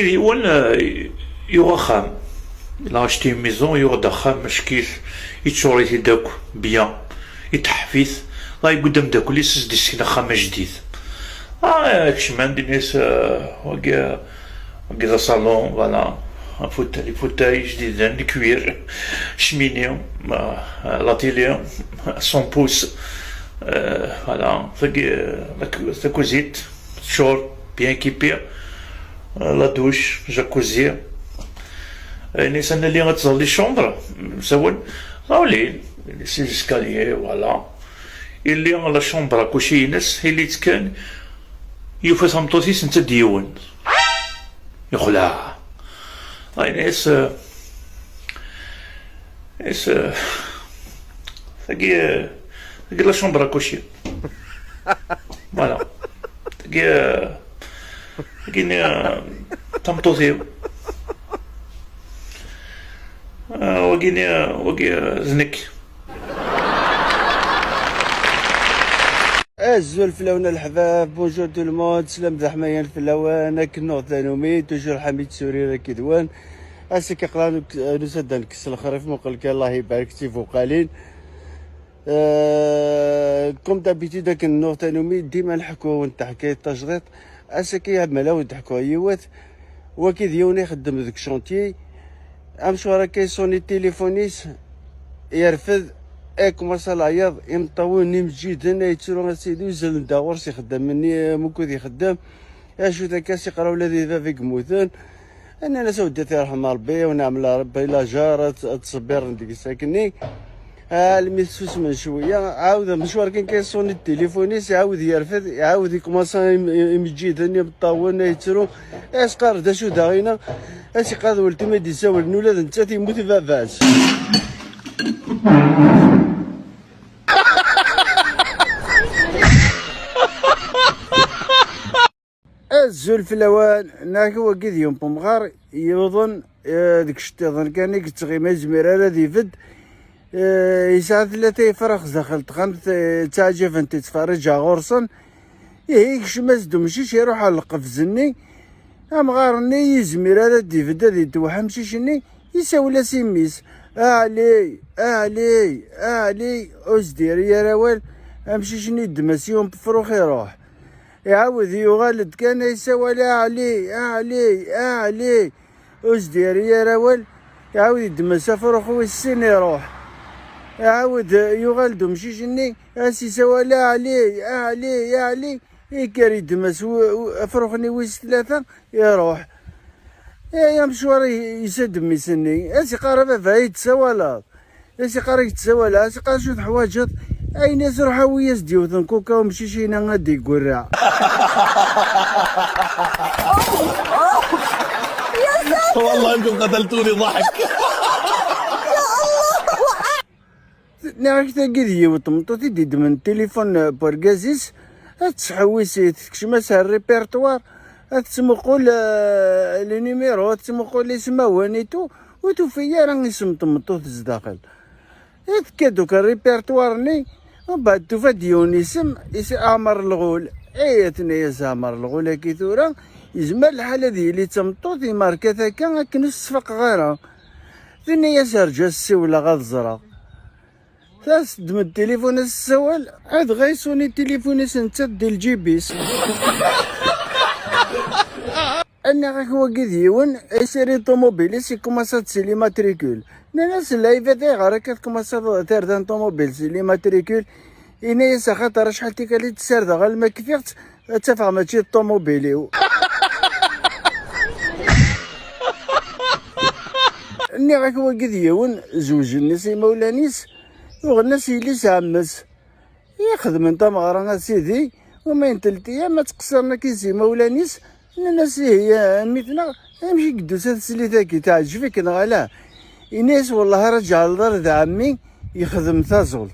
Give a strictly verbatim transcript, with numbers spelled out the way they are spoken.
Yiwen, euh, yuɣ axxam. Il a acheté une maison, yuɣ-d axxam, mackit, yeččur-it-id akk, bien, iteḥḥef-it. Dɣa yewwi-d ameddakel-is, ad s-d-yessken axxam ajdid. Ah, kecmen-d, ini-as, euh, wagi, wagi d asalon, voilà. Afut-, les fauteuils jdiden, le cuir, cheminée, euh, la télé, cent pouces, euh, voilà. Tagi, euh, la cu-, la cuisine, teččur, bien équipée. La douche, jacuzzi. Ayen i s-nali ad tẓer les chambres, msawen. Rawlin, les escaliers, voilà. Illi la chambre à coucher-ines, illi-tt kan, yufa tameṭṭut-is netta d yiwen. Yexleɛ. Ayen is, is, tagi, tagi la chambre à coucher. Voilà. Tagi, tagi, tameṭṭut-iw. Ah, wagi, wagi, d nekk. Azul fell-awen a leḥbab, bonjour tout le monde, slam d aḥmayan fell-awen, akken nuɣ tanumi, toujours Ḥamid Surir akked-wen. Ass-agi aql-aɣ nuk-, nusa-d ad nekkes lexrif, muqel kan, Allah ibarek, d tibuqalin. Euh, comme d'habitude, akken nuɣ tanumi, dima nḥekku-awen-d taḥkayt tajdiṭ. Ass-agi, amel awen-d-ḥkuɣ yiwet. Wagi d yiwen ixeddem deg chantier. Amcwar akka, yeṣuni tilifun-is, yerfed, ikumaṣ leɛyaḍ, imeṭṭawen imǧiden ay yettru: "A sidi, uzzlen-d ɣur-s ixeddamen-nni, am ukud ixeddem." Acu-t akka, siqra ula d bab i yemmuten. Nnan-as: "A weddi, ad t-yerḥem Rebbi, ur nɛemmel Rebbi lajer, ad, ad ttṣebbiren deg-s akkenni." Almi tessusmen cwiya, ɛawed amecwar kan kan, yeṣuni tilifun-is, iɛawed yerfed, iɛawed ikumaṣa im-, im-, imeǧǧiden, imeṭṭawen, yettru. As-qqar d acu daɣina, as-iqqar d weltma i d-isawlen, ula d nettat yemmut baba-s. Azul fell-awen, neɣ wagi d yiwen n umɣar yuḍen, eh, deg iceṭṭiḍen kan i yettɣima, yezmir ara ad ibedd. Eh, yesɛa tlata yefrax daxel texxamt, eh, ttaɛǧaben-t, yettferriǧ ɣur-sen. Ihi, yekcem-as-d umcic, iruḥ ɣer lqefz-nni. Amɣar-nni yezmir ara ad d-ibedd, ad yedweḥ amcic-nni, isawel-as i mmi-s: "A Ɛli, a Ɛli, a Ɛli!" Ur s-d-yerri ara awal. Amcic-nni yeddem-as yiwen n ufrux, iruḥ. Iɛawed yuɣal-d kan, yessawal: "A Ɛli, a Ɛli, a Ɛli!" Ur s-d-yerri ara awal. Iɛawed yeddem-as afrux wis sin, iruḥ. Iɛawed yuɣal-d umcic-nni, as-isawal: "A Ɛli, a Ɛli, a Ɛli!" Ikker yeddem-as w-, w-, afrux-nni wis tlata, iruḥ. Ay amecwar i-, yessa-d mmi-s-nni, as-iqqar: "A baba, i d-tsawaleḍ?" As-iqqar: "I d-tsawaleɣ." As-iqqar: "Acu teḥwaǧeḍ?" Ayen as-ruḥ awi-as-d yiwet n kuka umcic-ina ad d-igurra. والله انكم قتلتوني ضحك. Nniɣ-ak tagi d yiwet tmeṭṭut i d-iddmen tilifun n urgaz-is, ad tḥewwis-it, tekcem-as ar répertoire, ad tettmuqul, eh, les numéros, ad tettmuqul ismawen et tout, ur tufi ara isem n tmeṭṭut zdaxel. I tekka-d akk répertoire-nni, mbeɛd tufa-d yiwen isem, is-, Ɛmer Lɣul. Eh, tenna-yas Ɛmer Lɣul-agi tura, yezmer lḥal ad yili d tameṭṭut imerka-t akka, akken ur s-sfaqeɣ ara. Tenna-yas: "Rǧu, ad s-ssiwleɣ, ad ẓreɣ." Teddem-d tilifun, ad s-tessawal, dɣa yeṣuni tilifun-is nettat di lǧib-is. Annaɣ-ak wagi d yiwen, isiri ṭumubil-is, ikumaṣa-d si les matricules. Nnan-as: "Lɛibad, ayɣer akka tkumaṣaḍ tarda n ṭumubil si les matricules?" Ini-as: "Axaṭer acḥal tikkal i tt-ssardeɣ, alma kfiɣ-tt, ad tt-afeɣ mačči d ṭumubil-iw." Nniɣ-ak wagi d yiwen, zewjen-as imawlan-is, uɣen-as yelli-s ɛemmes. I xedmen tameɣra, a sidi, uma n teltiyam ad ttqeṣṣiren akka s imawlan-is, nnan-as: "Ihi, a mmi-tneɣ, amek i yeddusa teslit-agi, teɛǧeb-ik neɣ ala?" Ini-as: "Wellah ara ǧɛleḍ ara d ɛemmi, yexdem taẓult."